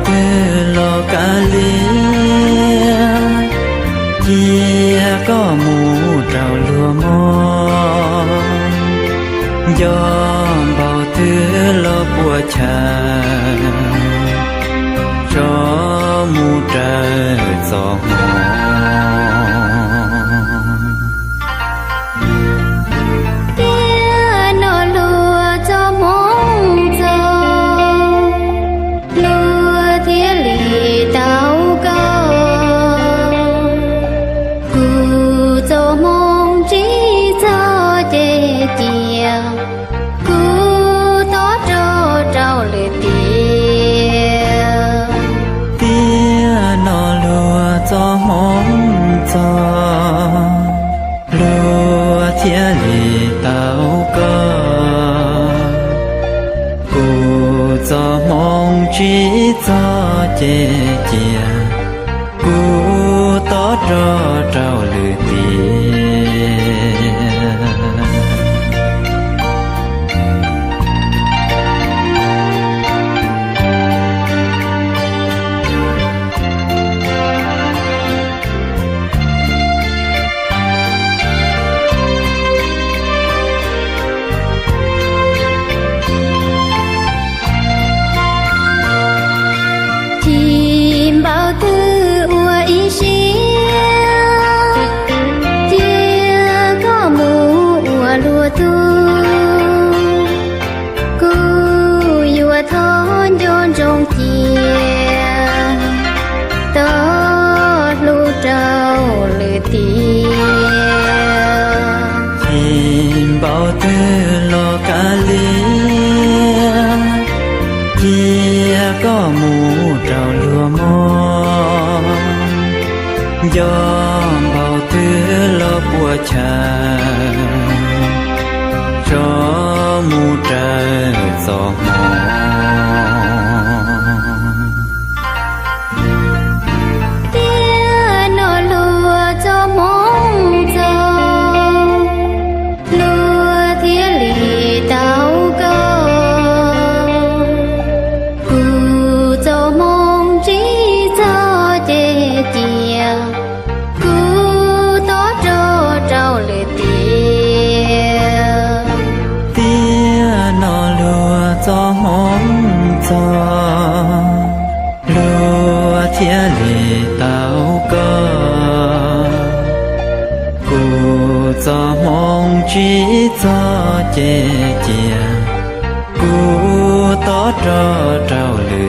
twg los kav liam, cia koj mus rau luag mog. Nco npaum twg los puas chaw, tso mus raws txoj hmoo. Tiam no luag txoj hmoov txog, luag thiaj li tau koj. Kuv txoj hmoov tsis txog ces cia kuv tob rog rau lwm tiam. Tiam no luag txoj hmoov txog, luag thiaj li tau koj. Kuv txoj hmoov tsis txog ces cia kuv tob rog rau lwm tiam. Chim npaum twg ua ib siab, cia koj mus ua luag tug. Kuv yuav thov nco ntsoov cia, tob hlub rau lwm tiam. Chim npaum twg los kav liam, cia koj mus rau luag mog. Nco npaum twg los puas chaw, tso mus raws txoj hmoo. Tiam no luag txoj hmoov txog, luag thiaj li tau koj. Kuv txoj hmoov tsis txog ces cia kuv tob rog rau lwm tiam. Tiam no luag txoj hmoov txog, luag thiaj li tau koj. Kuv txoj hmoov tsis txog ces cia kuv tob rog rau lwm